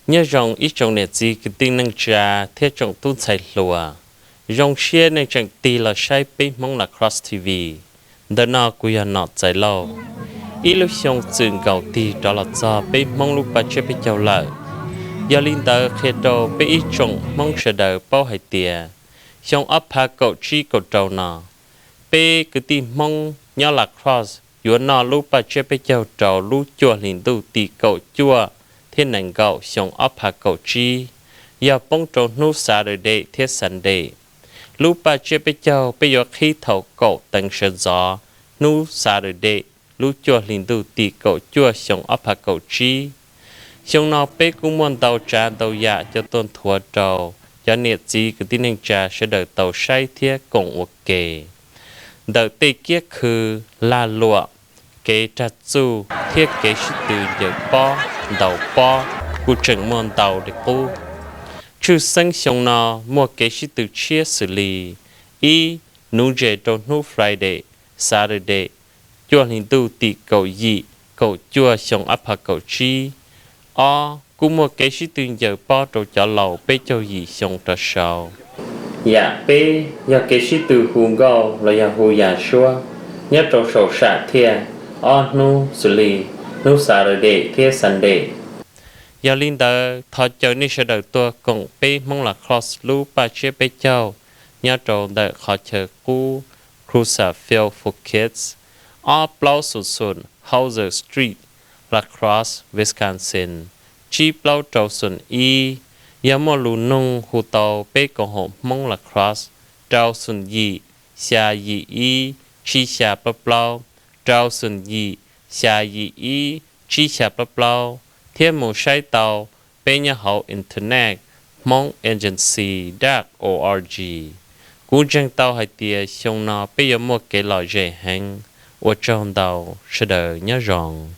Nyob zoo ib tsoom niam txiv kwv tij neej tsa thiab tsoom tub ntxhais hluas, zoo siab nej tseem tig los saib peb Hmoob Lacrosse T V. Ntawm no kuv yog Nom Txais Lauj. Ib lub xyoo txwm nkaus tig rov los txog peb Hmoob lub paj tsiab peb caug lawm. Yog li ntawd qhia rau peb ib tsoom Hmoob sawv daws paub hais tias xyoo ob phav kaum tsib kaum rau no, peb kwv tij Hmoob nyob Lacrosse yuav noj lub paj tsiab peb caug rau lub cuaj hlis ntuj tim kaum cuaj thiab nees nkaum xyoo ob phav kaum tsib, yog poob rau hnub Saturday thiab Sunday. Lub paj tsiab peb caug peb yuav qhib thaum kaum teev sawv ntxov hnub Saturday lub cuaj hlis ntuj tim kaum cuaj xyoo ob phav kaum tsib. Xyoo no peb kuj muaj ntau tsav ntau yam coj tuaj nthuav rau cov niam txiv kwv tij neej tsa sawv daws tau saib thiab koom ua ke. Ntawm tej kiab khw, lag luam, kev rag txuj thiab kev sib tw ncaws pob ntaus pob kuj tseem muaj ntau li qub. Tshwj xeeb xyoo no muaj kev sib tw tshiab xws li: ib, nuv ntses rau hnub Friday, Saturday, cuaj hlis ntuj tim kaum yim, kaum cuaj xyoo ob phav kaum tsib. Ob, kuj muaj kev sib tw ncaws pob rau cov laus peb caug yim xyoo rov saud. Yam peb yog kev sib tw hu nkauj los yog hu yam suab nyob rau saum sam thiaj ob hnub xws li hnub Saturday thiab Sunday. Yog li ntawd thov caw nej sawv daws tuaj koom peb Hmoob Lacrosse lub paj tsiab peb caug nyob rau ntawm qhov chaw qub Cruza Field for Kids, ob plaub xoom xoom Hauser Street, Lacrosse, Wisconsin, tsib plaub rau xoom ib. Yog muaj lus nug hu tau peb koom haum Hmoob Lacrosse rau xoom yim, xya yim ib, tsib xya plaub plaub, rau xoom yim, xya yim ib, tsib xya plaub plaub, thiab mus saib tau peb nyob hauv internet hmoonagency dot org. Kuv ntseeg tau hais tias xyoo no peb yuav muaj kev lom zem heev. Ua tsaug ntau, sawv daws nyob zoo.